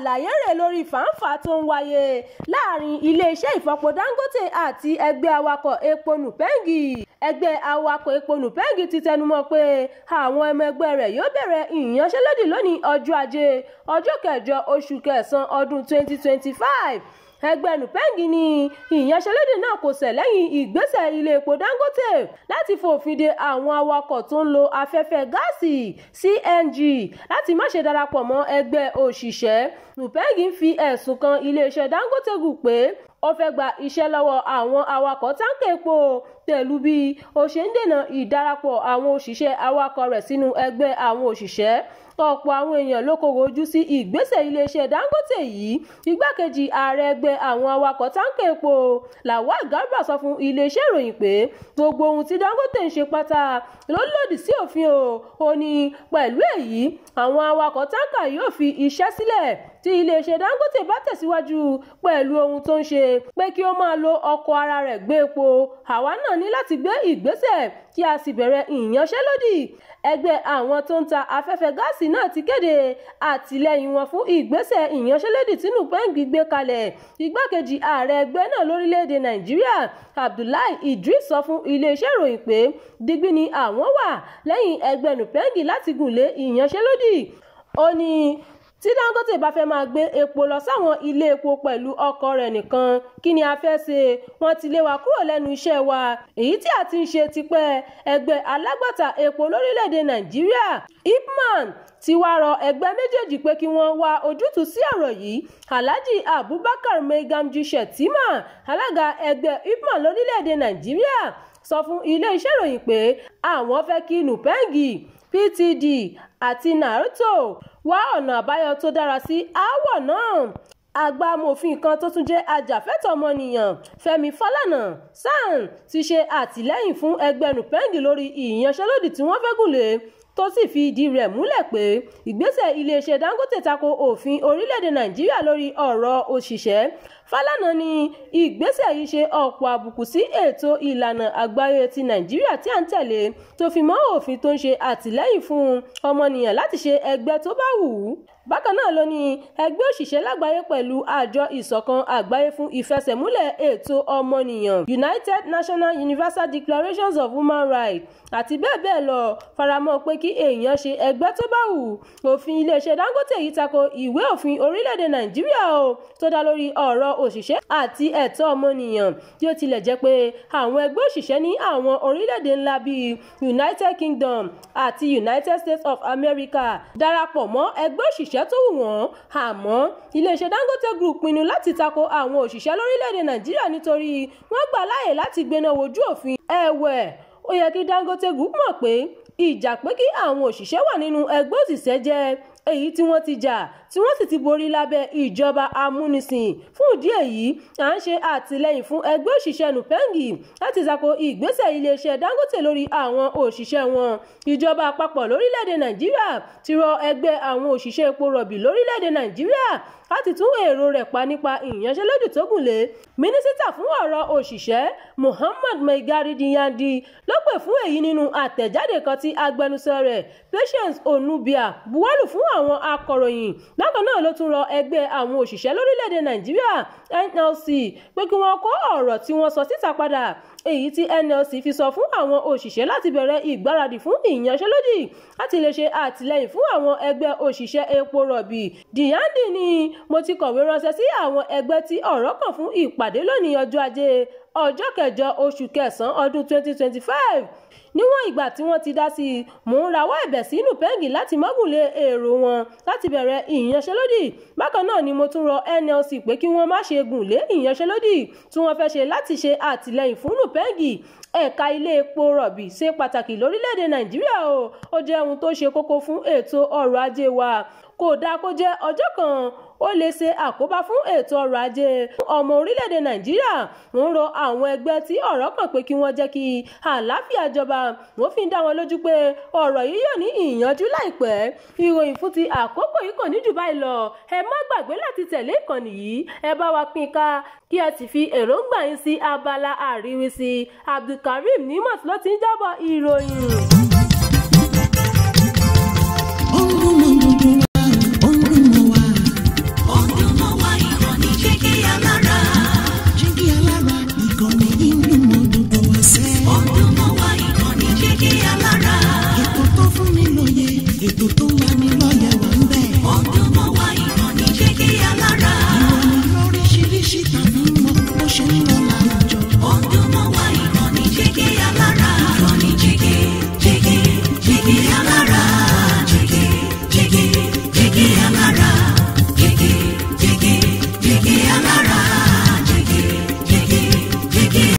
Àlàyé rẹ̀ lórí fàǹfà tó ń wáyé láàrin iléeṣẹ́ ìfọpo Dangote àti ẹgbẹ́ awakọ̀ epo Nupeng. Ẹgbẹ́ awakọ̀ epo Nupeng ti tẹnumọ́ pé àwọn ọmọ ẹgbẹ́ rẹ̀ yóò bẹ̀rẹ̀ ìyanṣẹ́lódì lónìí ọjọ́ ajé ọjọ́ kẹjọ oṣù kẹsàn-án ọdún 2025. Ẹgbẹ́ Nupeng ní ìyanṣẹ́lódì náà kò ṣẹ̀ lẹ́yìn ìgbésẹ̀ ilé epo Dangote láti fòfin de àwọn awakọ̀ tó ń lo afẹ́fẹ́ gáàsì CNG láti má ṣe darapọ̀ mọ́ ẹgbẹ́ òṣìṣẹ́. Nupeng ń fi ẹ̀sùn kan iléeṣẹ́ Dangote Group pé ó fẹ́ gba iṣẹ́ lọ́wọ́ àwọn awakọ̀ táǹkà epo pẹ̀lú bí ó ṣe ń dènà ìdarapọ̀ àwọn òṣìṣẹ́ awakọ̀ rẹ̀ sínú ẹgbẹ́ àwọn òṣìṣẹ́. Ọ̀pọ̀ àwọn èèyàn ló kọ̀rọ̀ ojú sí ìgbésẹ̀ iléeṣẹ́ Dangote yìí. Igbákejì ààrẹ ẹgbẹ́ àwọn awakọ̀ táǹkà epo Lawal Garba sọ fún iléeṣẹ́ ìròyìn pé gbogbo ohun tí Dangote ń ṣe pátá ló lòdì sí òfin o. Ó ní pẹ̀lú èyí àwọn awakọ̀ táǹkà yóò fi iṣẹ́ sílẹ̀ tí iléeṣẹ́ Dangote bá tẹ̀síwájú pẹ̀lú ohun tó ń ṣe pé kí ó máa lo ọkọ̀ ara rẹ̀ gbé epo. Àwa náà ní láti gbé ìgbésẹ̀ kí a sì bẹ̀rẹ̀ ìyanṣẹ́lódì. Ẹgbẹ́ àwọn tó ń ta afẹ́fẹ́ gáàsì náà ti kéde àtìlẹ́yìn wọn fún ìgbésẹ̀ ìyanṣẹ́lódì tí Nupeng gbé kalẹ̀. Igbákejì ààrẹ ẹgbẹ́ náà lórílẹ̀‐èdè Nàìjíríà Abdullahi Idris sọ fún iléeṣẹ́ ìròyìn pé digbí ni àwọn wà lẹ́yìn ẹgbẹ́ Nupeng láti gùn lé ìyanṣẹ́lódì. Ó ní tí Dangote bá fẹ́ máa gbé epo lọ sáwọn ilé epo pẹ̀lú ọkọ̀ rẹ̀ nìkan, kí ni a fẹ́ ṣe? Wọ́n ti lé wa kúrò lẹ́nu iṣẹ́ wa, èyí tí a ti ń ṣe tipẹ́. Ẹgbẹ́ alágbàtà epo lórílẹ̀‐èdè Nàìjíríà IPMAN ti wá rọ ẹgbẹ́ méjèèjì pé kí wọ́n wá ojútùú sí ọ̀rọ̀ yìí. Alhaji Abubakar Maigamji Shettima, alága ẹgbẹ́ IPMAN lórílẹ̀‐èdè Nàìjíríà, sọ fún iléeṣẹ́ ìròyìn pé àwọn fẹ́ kí Nupeng, PTD àti NARTO wá ọ̀nà àbáyọ tó dára sí aáwọ̀ náà. Àgbà amòfin kan tó tún jẹ́ ajàfẹ́tọ̀ọ́ ọmọnìyàn Fẹ́mi Fálànà SAN ti ṣe àtìlẹ́yìn fún ẹgbẹ́ Nupeng lórí ìyanṣẹ́lódì tí wọ́n fẹ́ gùn lé, tó sì fi ìdí rẹ̀ múlẹ̀ pé ìgbésẹ̀ iléeṣẹ́ Dangote tako òfin orílẹ̀-èdè Nàìjíríà lórí ọ̀rọ̀ òṣìṣẹ́. Fálànà ní ìgbésẹ̀ yìí ṣe ọ̀pọ̀ àbùkù sí ètò ìlànà àgbáyé ti Nàìjíríà tí à ń tẹ̀lé, tó fi mọ́ òfin tó ń ṣe àtìlẹ́yìn fún ọmọnìyàn láti ṣe ẹgbẹ́ tó bá wù ú. Bákan náà ló ní ẹgbẹ́ òṣìṣẹ́ lágbàáyé pẹ̀lú àjọ ìṣọ̀kan àgbáyé fún ìfẹsẹ̀múlẹ̀ ètò ọmọnìyàn United Nations Universal Declaration of Human Rights àti bẹ́ẹ̀ bẹ́ẹ̀ lọ faramọ́ pé kí èèyàn ṣe ẹgbẹ́ tó bá wù. Òfin iléeṣẹ́ Dangote yìí tako ìwé òfin orílẹ̀-èdè Nàìjíríà o tó dá lórí ọ̀rọ̀ òṣìṣẹ́ àti ẹ̀tọ́ ọmọnìyàn, bí ó tilẹ̀ jẹ́ pé àwọn ẹgbẹ́ òṣìṣẹ́ ní àwọn orílẹ̀-èdè ńlá bíi United Kingdom àti United States of America darapọ̀ mọ́ ẹgbẹ́ òṣìṣẹ́ tó wù wọ́n. Àmọ́ iléeṣẹ́ Dangote Group pinnu láti tako àwọn òṣìṣẹ́ lórílẹ̀-èdè Nàìjíríà nítorí wọ́n gbà láàyè láti gbéná wojú òfin. Ẹ̀wẹ̀, ó yẹ kí Dangote Group mọ̀ pé ìjà pé kí àwọn òṣìṣẹ́ wà nínú ẹgbẹ́ òṣìṣẹ́ jẹ́ èyí tí wọ́n ti jà tí wọ́n sì ti borí lábẹ́ ìjọba amúnisìn. Fún ìdí èyí, à ń ṣe àtìlẹ́yìn fún ẹgbẹ́ òṣìṣẹ́ Nupeng láti tako ìgbésẹ̀ iléeṣẹ́ Dangote lórí àwọn òṣìṣẹ́ wọn. Ìjọba àpapọ̀ lórílẹ̀‐èdè Nàìjíríà ti rọ ẹgbẹ́ àwọn òṣìṣẹ́ epo rọ̀bì lórílẹ̀‐èdè Nàìjíríà láti tún èrò rẹ̀ pa nípa ìyanṣẹ́lódì tó gùn lé. Mínísítà fún ọ̀rọ̀ òṣìṣẹ́ Muhammad Maigari Dinyadi ló pè fún èyí nínú àtẹ̀jáde kan tí agbẹnusọ rẹ̀ Patience Onubia buwọ́lù fún àwọn akọ̀ròyìn. Bákan náà ló tún rọ ẹgbẹ́ àwọn òṣìṣẹ́ lórílẹ̀‐èdè Nàìjíríà NLC pé kí wọ́n kó ọ̀rọ̀ tí wọ́n sọ síta padà, èyí tí NLC fi sọ fún àwọn òṣìṣẹ́ láti bẹ̀rẹ̀ ìgbáradì fún ìyanṣẹ́lódì láti lè ṣe àtìlẹ́yìn fún àwọn ẹgbẹ́ òṣìṣẹ́ epo rọ̀bì. Dinyadi ní mo ti kọ̀wé ránṣẹ́ sí àwọn ẹgbẹ́ tí ọ̀rọ̀ kàn fún ìpàdé lónìí ọjọ́ ajé ọjọ́ kẹjọ oṣù kẹsàn-án ọdún 2025. Níwọ̀n ìgbà tí wọ́n ti dá sí i, mò ń rawọ́ ẹ̀bẹ̀ sí Nupeng láti mọ́gùnlé èrò wọn láti bẹ̀rẹ̀ ìyanṣẹ́lódì. Bákan náà ni mo tún rọ NLC pé kí wọ́n má ṣe gùn lé ìyanṣẹ́lódì tí wọ́n fẹ́ ṣe láti ṣe àtìlẹ́yìn fún Nupeng. Ẹ̀ka ilé epo rọ̀bì ṣe pàtàkì lórílẹ̀‐èdè Nàìjíríà o, ó jẹ́ ohun tó ṣe kókó fún ètò ọrọ̀ ajé wa. Kò dáa kó jẹ́ ọjọ́ kan ó lè ṣe àkóbá fún ètò ọrọ̀ ajé ọmọ orílẹ̀-èdè Nàìjíríà. Ń rọ àwọn ẹgbẹ́ tí ọ̀rọ̀ kàn pé kí wọ́n jẹ́ kí àlàáfíà jọba. Wọ́n fi ń dá wọn lójú pé ọ̀rọ̀ yìí yóò ní ìyanjú láìpẹ́. Ìròyìn fún ti àkókò yìí kò ní jù báyìí lọ. Ẹ má gbàgbé láti tẹ̀lé ìkànnì yìí, ẹ bá wa pín ká kí ẹ sì fi èròǹgbà yín sí abala àríwísí. Abdulkareem Nimot ló ti ń jábọ̀ ìròyìn.